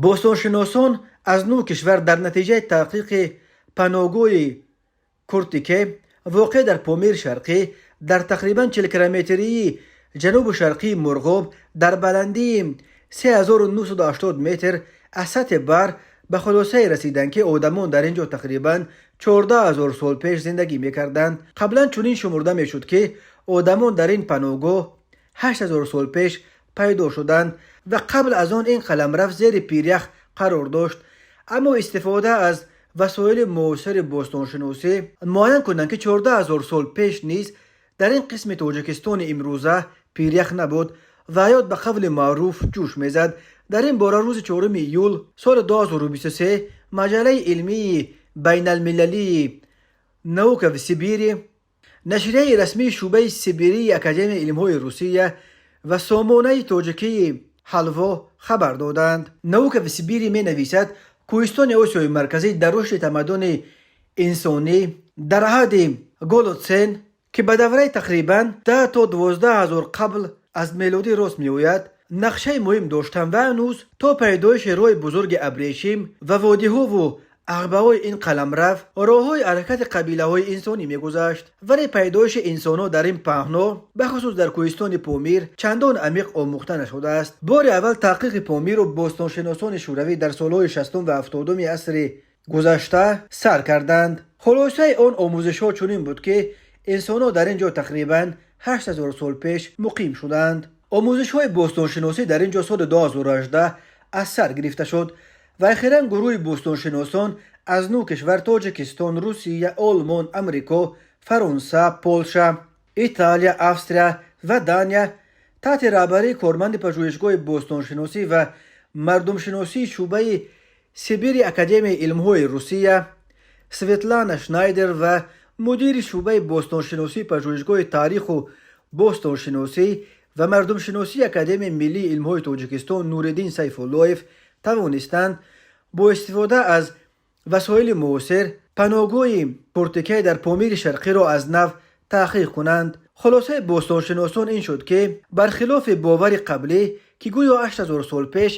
Бостоншиносон аз нӯ кишвар дар натиҷаи таҳқиқи паноҳгоҳи Куртике, воқеъ дар Помири Шарқӣ, дар тақрибан 40 километрии ҷанубу шарқии Мурғоб, дар баландии 3980 метр аз сатҳи баҳр, ба хулосае расиданд, ки одамон дар ин ҷо тақрибан 14 ҳазор сол пеш зиндагӣ мекарданд. Қаблан чунин шумурда мешуд, ки одамон дар ин паноҳгоҳ 8 ҳазор сол пеш пайдо шуданд ва қабл аз он ин қаламрав зери пирях қарор дошт. Аммо истифода аз васоили муосири бостоншиносӣ муайян кунанд, ки 14 ҳазор сол пеш низ дар ин қисми Тоҷикистони имрӯза пирях набуд ва ҳаёт ба қавли маъруф ҷӯш мезад. Дар ин бора рӯзи 4 июл соли 2023 маҷаллаи илмии байналмилалии «Наука в Сибири», нашрияи расмии шӯъбаи Сибирии Академияи илмҳои Русия ва сомонаи тоҷикии «Ҳалво» хабар доданд. «Наука в Сибири» менависад: кӯҳистони Осиёи Марказӣ дар рушди тамаддуни инсонӣ дар аҳди голотсен, ки ба давраи тақрибан 10 то 12 ҳазор қабл аз мелодӣ рост меояд, нақшаи муҳим доштанд ва ҳанӯз то пайдоиши роҳи бузурги абрешим ва водиҳову ағбаҳои ин қаламрав роҳҳои ҳаракати қабилаҳои инсонӣ мегузашт. Вале пайдоиши инсонҳо дар ин паҳно, бахусус дар кӯҳистони Помир, чандон амиқ омӯхта нашудааст. Бори аввал таҳқиқи Помиру бостоншиносони шӯравӣ дар солҳои 60-ум ва 70-уми асри гузашта сар карданд. Хулосаи он омӯзишҳо чунин буд, ки инсонҳо дар ин ҷо тақрибан 8000 сол пеш муқим шуданд. Омӯзишҳои бостоншиносӣ дар ин ҷо соли 2018 аз сар гирифта шуд ва охиран гурӯҳи бостоншиносон аз нӯ кишвар: Тоҷикистон, Русия, Олмон, Амрико, Фаронса, Полша, Италия, Австрия ва Дания таҳти раҳбарии корманди пажӯҳишгоҳи бостоншиносӣ ва мардумшиносии шӯъбаи Сибири Академияи илмҳои Русия Светлана Шнайдер ва мудири шӯъбаи бостоншиносии пажӯҳишгоҳи таъриху бостоншиносӣ ва мардумшиносии Академияи миллии илмҳои Тоҷикистон Нуриддин Сайфуллоев тавонистанд бо истифода аз васоили муосир паноҳгоҳи Куртике дар Помири Шарқиро аз нав таҳқиқ кунанд. Хулосаи бостоншиносон ин шуд, ки бархилофи бовари қаблӣ, ки гӯё 8000 сол пеш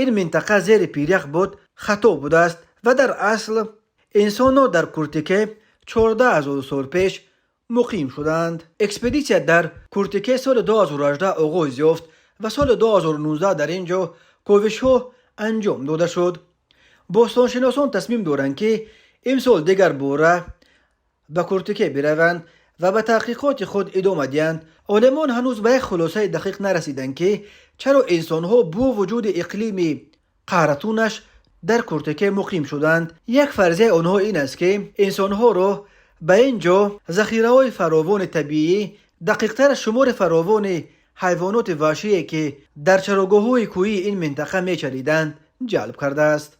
ин минтақа зери пирях буд, хато будааст ва дар асл инсонҳо дар Куртике 14 ҳазор сол пеш муқим шуданд. Экспедитсия дар Куртике соли 2018 оғоз ёфт ва соли 2019 дар ин ҷо ковишҳо анҷом дода шуд. Бостоншиносон тасмим доранд, ки имсол дигар бора ба Куртике бираванд ва ба таҳқиқоти худ идома диҳанд. Олимон ҳанӯз ба як хулосаи дақиқ нарасиданд, ки чаро инсонҳо бо вуҷуди иқлими қаҳратунаш дар Куртике муқим шуданд. Як фарзияи онҳо ин аст, ки инсонҳоро ба ин ҷо захираҳои фаровони табиӣ, дақиқтар шумори фаровони ҳайвоноти ваҳшие, ки дар чарогоҳҳои кӯҳии ин минтақа мечариданд, ҷалб кардааст.